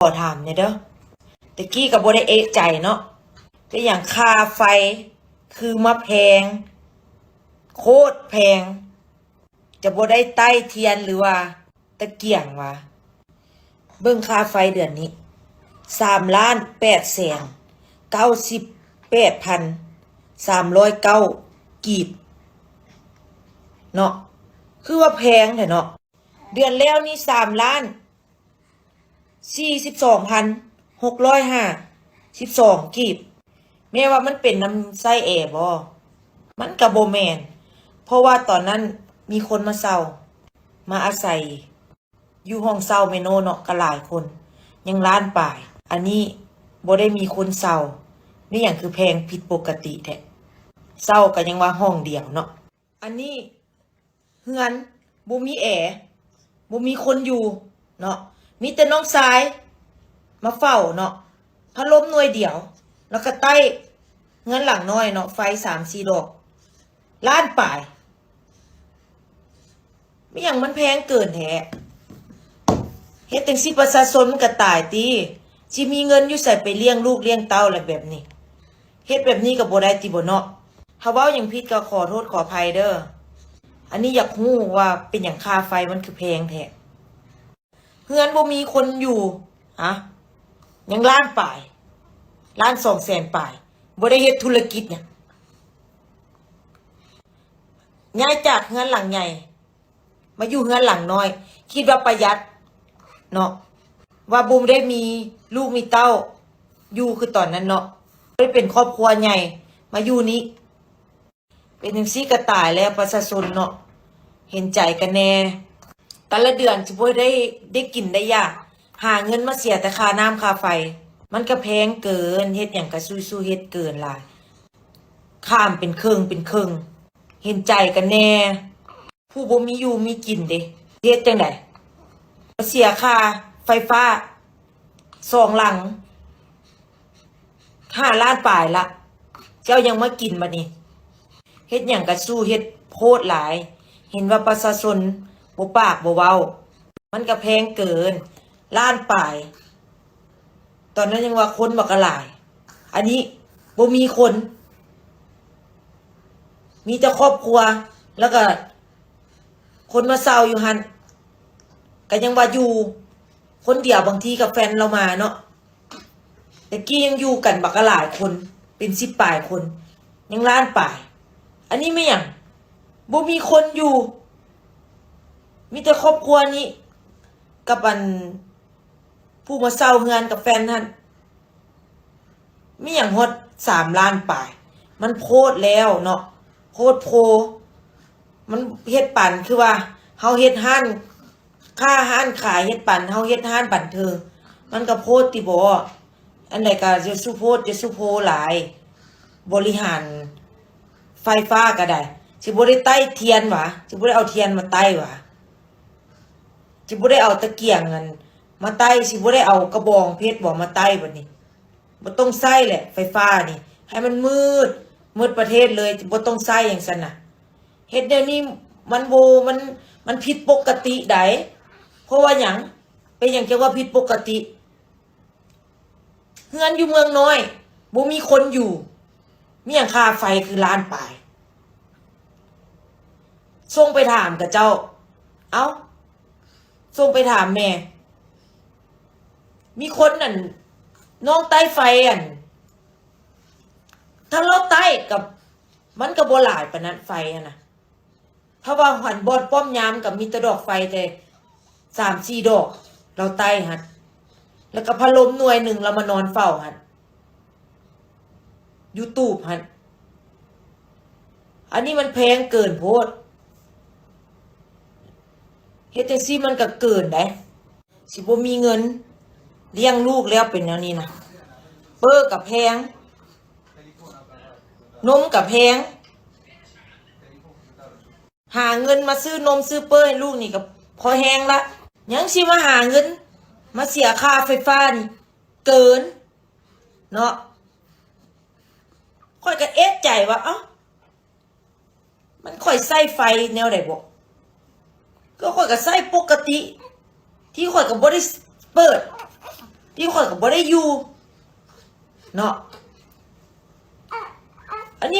ຂໍຖາມແດ່ເດີ້. ແຕ່ກີ້ກໍບໍ່ໄດ້ເອະໃຈເນາະ ເປັນຫຍັງຄ່າໄຟຄືມາແພງ ໂຄດແພງ ຈະບໍ່ໄດ້ໄຕ້ທຽນ ຫຼືວ່າຕະກຽງຫວາ? ເບິ່ງຄ່າໄຟເດືອນນີ້ ສາມລ້ານແປດແສນເກົ້າສິບແປດພັນສາມຮ້ອຍເກົ້າກີບເນາະ ຄືວ່າແພງແທ້ເນາະ. ເດືອນແລ້ວນີ້ ສາມລ້ານສີ່ສິບສອງພັນຫົກຮ້ອຍຫ້າສິບສອງກີບ. ແມ່ນວ່າມັນເປັນນຳໃຊ້ແອບໍ່? ມັນກະບໍ່ແມ່ນ ເພາະວ່າຕອນນັ້ນມີຄົນມາເຊົ່າ ມາອາໄສຢູ່ຫ້ອງເຊົ່າແມ່ໂນເນາະ ກະຫຼາຍຄົນ ຍັງລ້ານປາຍ. ອັນນີ້ບໍ່ໄດ້ມີຄົນເຊົ່າ ມີຫຍັງຄືແພງຜິດປົກກະຕິແທ້? ເຊົ່າກະຍັງວ່າຫ້ອງດຽວເນາະ. ອັນນີ້ເຮືອນບໍ່ມີແອ ບໍ່ມີຄົນຢູ່ເນາະ ມີແຕ່ນ້ອງຊາຍມາເຝົ້າເນາະ ພັດລົມໜ່ວຍດຽວ ແລ້ວກະໄຕ້ເຮືອນຫຼັງນ້ອຍເນາະ ໄຟສາມສີ່ດອກ ລ້ານປາຍ. ມີຫຍັງມັນແພງເກີນແທ້? ເຮັດຈັ່ງຊີ້ປະຊາຊົນມັນກະຕາຍຕິ ຊິມີເງິນຢູ່ໃສໄປລ້ຽງລູກລ້ຽງເຕົ້າລະແບບນີ້? ເຮັດແບບນີ້ກໍບໍ່ໄດ້ຕິບໍເນາະ? ຖ້າເວົ້າຫຍັງຜິດກໍຂໍໂທດຂໍອະໄພເດີ້. ອັນນີ້ຢາກຮູ້ວ່າເປັນຫຍັງຄ່າໄຟມັນຄືແພງແທ້? ເຮືອນບໍ່ມີຄົນຢູ່ ຫະ ຍັງລ້ານປາຍ ລ້ານສອງແສນປາຍ ບໍ່ໄດ້ເຮັດທຸລະກິດຫຍັງ. ຍ້າຍຈາກເຮືອນຫຼັງໃຫຍ່ ມາຢູ່ເຮືອນຫຼັງນ້ອຍ ຄິດວ່າປະຢັດເນາະ ວ່າບໍ່ໄດ້ມີລູກມີເຕົ້າຢູ່ຄືຕອນນັ້ນເນາະ ໄດ້ເປັນຄອບຄົວໃຫຍ່ ມາຢູ່ນີ້. ເປັນຈັ່ງຊີ້ກະຕາຍແລ້ວປະຊາຊົນເນາະ ເຫັນໃຈກັນແດ່. ແຕ່ລະເດືອນຊິບໍ່ໄດ້ ໄດ້ກິນໄດ້ຢາກ ຫາເງິນມາເສຍແຕ່ຄ່ານ້ຳຄ່າໄຟ ມັນກະແພງເກີນ ເຮັດຫຍັງກະສູ້ໆເຮັດເກີນຫຼາຍ ຂ້າມເປັນເຄິ່ງເປັນເຄິ່ງ ເຫັນໃຈກັນແດ່. ຜູ້ບໍ່ມີຢູ່ມີກິນເດ ເຮັດຈັ່ງໃດ? ເສຍຄ່າໄຟຟ້າສອງຫຼັງ ຫ້າລ້ານປາຍລະ ເຈົ້າຍັງມາກິນບາດນີ້. ເຮັດຫຍັງກະສູ້ເຮັດໂພດຫຼາຍ ເຫັນວ່າປະຊາຊົນບໍ່ປາກບໍ່ເວົ້າ ມັນກະແພງເກີນ ລ້ານປາຍ. ຕອນນັ້ນຍັງວ່າຄົນບັກກະຫຼາຍ ອັນນີ້ບໍ່ມີຄົນ ມີແຕ່ຄອບຄົວ ແລ້ວກະຄົນມາເຊົ່າຢູ່ຫັ້ນ ກະຍັງວ່າຢູ່ຄົນດຽວ ບາງທີກະແຟນລາວມາເນາະ. ແຕ່ກີ້ຍັງຢູ່ກັນບັກກະຫຼາຍຄົນ ເປັນສິບປາຍຄົນ ຍັງລ້ານປາຍ. ອັນນີ້ແມ່ນຫຍັງ? ບໍ່ມີຄົນຢູ່ ມີແຕ່ຄອບຄົວນີ້ກັບອັນ ຜູ້ມາເຊົ່າເຮືອນກັບແຟນຫັ້ນ ມີຫຍັງຮອດສາມລ້ານປາຍ ມັນໂພດແລ້ວເນາະ ໂພດໂພ. ມັນເຮັດປານຄືວ່າເຮົາເຮັດຮ້ານຄ້າຮ້ານຂາຍ ເຮັດປານເຮົາເຮັດຮ້ານບັນເທີງ ມັນກະໂພດຕິບໍ? ອັນໃດກະຢ່າສູ່ໂພດ ຢ່າສູ່ໂພຫຼາຍ ບໍລິຫານໄຟຟ້າກະໄດ້ ຊິບໍ່ໄດ້ໄຕ້ທຽນຫວາ? ຊິບໍ່ໄດ້ເອົາທຽນມາໄຕ້ຫວາ? ຊິບໍ່ໄດ້ເອົາຕະກຽງນັ້ນມາໄຕ້ ຊິບໍ່ໄດ້ເອົາກະບອງເພັດບໍມາໄຕ້ບາດນີ້? ບໍ່ຕ້ອງໃຊ້ແຫຼະໄຟຟ້ານີ້ ໃຫ້ມັນມືດ ໝົດປະເທດເລີຍ ບໍ່ຕ້ອງໃຊ້ຫຍັງຊັ້ນນະ. ເຮັດແນວນີ້ມັນບໍ່ ມັນ ມັນຜິດປົກກະຕິໃດ໋. ເພາະວ່າຫຍັງ? ເປັນຫຍັງຈັ່ງວ່າຜິດປົກກະຕິ? ເຮືອນຢູ່ເມືອງນ້ອຍ ບໍ່ມີຄົນຢູ່ ມີຫຍັງຄ່າໄຟຄືລ້ານປາຍ? ສົ່ງໄປຖາມຂະເຈົ້າ ເອົ້າ ສົ່ງໄປຖາມແດ່ ມີຄົນນັ້ນ ນ້ອງໄຕ້ໄຟ ອັນ ທາງລາວໃຕ້ກະ ມັນກະບໍ່ຫຼາຍປານນັ້ນ ໄຟຫັ້ນນະ. ເພາະວ່າຫັ້ນ ບ່ອນປ້ອມຍາມກະມີແຕ່ດອກໄຟແຕ່ສາມສີ່ດອກ ລາວໃຕ້ຫັ້ນ ແລ້ວກະພັດລົມໜ່ວຍໜຶ່ງ ລາວມານອນເຝົ້າຫັ້ນ ຢູ່ຕູບຫັ້ນ. ອັນນີ້ມັນແພງເກີນໂພດ ເຮັດຈັ່ງຊີ້ມັນກະເກີນໃດ໋. ຊິບໍ່ມີເງິນລ້ຽງລູກແລ້ວ ເປັນແນວນີ້ນະ. ເປີກະແພງ ນົມກະແພງ ຫາເງິນມາຊື້ນົມຊື້ເປີໃຫ້ລູກນີ້ກະພໍແຮງລະ ຍັງຊິມາຫາເງິນມາເສຍຄ່າໄຟຟ້ານີ້ ເກີນເນາະ. ຂ້ອຍກະເອະໃຈວ່າ ເອົ້າ ມັນຂ້ອຍໃຊ້ໄຟແນວໃດບໍ? ກະຂ້ອຍກະໃຊ້ປົກກະຕິ ທີ່ຂ້ອຍກະບໍ່ໄດ້ເປີດ ທີ່ຂ້ອຍກໍບໍ່ໄດ້ຢູ່ເນາະ